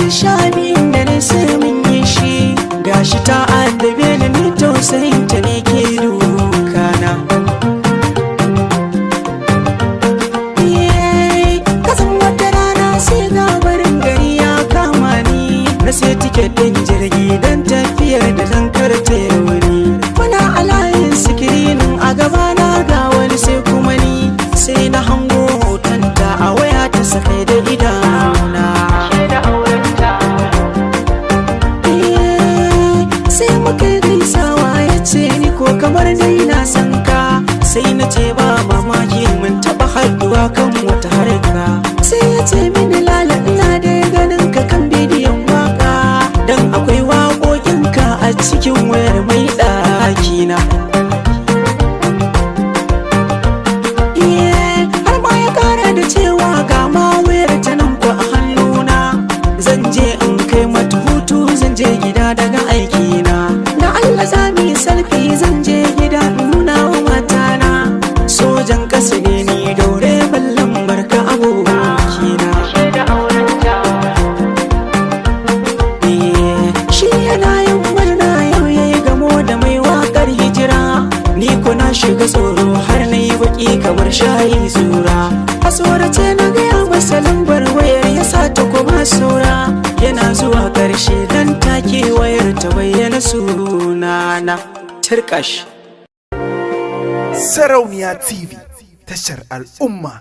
12 da na sai mun yi shi. Gashi ta addabe ni, ni tausayin ta ne ke dukana. Kasan wata rana sai ga barin gari ya kama ni. Na sai tiket ɗin jirgi don tafiyar da zan karta wani. Muna a layin sikirinin, a gabana ga wani sai kuma ni. Sai na hango hotonta a waya ta sakai da idanuna. Sai muka yi gaisawa, ya ce ni ko kamar dai na san ka. Sai na ce ba mamaki, mun taɓa haɗuwa kan wata harka. Sai ya ce mini, "Lala, ina da ganin ka kan bidiyon waka, dan akwai waƙoƙinka a cikin wayar mai ɗakina." Har ma ya kara da cewa ga ma wayar ta nan ko a hannuna, zan je in kai mata hutu, zan je gida daga aikina, da Allah za mu yi selfie, zan je gida in nuna wa matana. Sojan ƙasa ne ni, daure ballan barka abokina. Shi yana yin murna yau yayi gamo da mai waƙar hijira, ni ko na shiga tsoro har na yi baki kamar shayi zura. A tsorace na gaya masa lambar wayar, ya sa ta kuma saura. Yana zuwa ƙarshe dan take wayar ta bayyana sunana turkash. Sarauniya TV, tashar al'umma.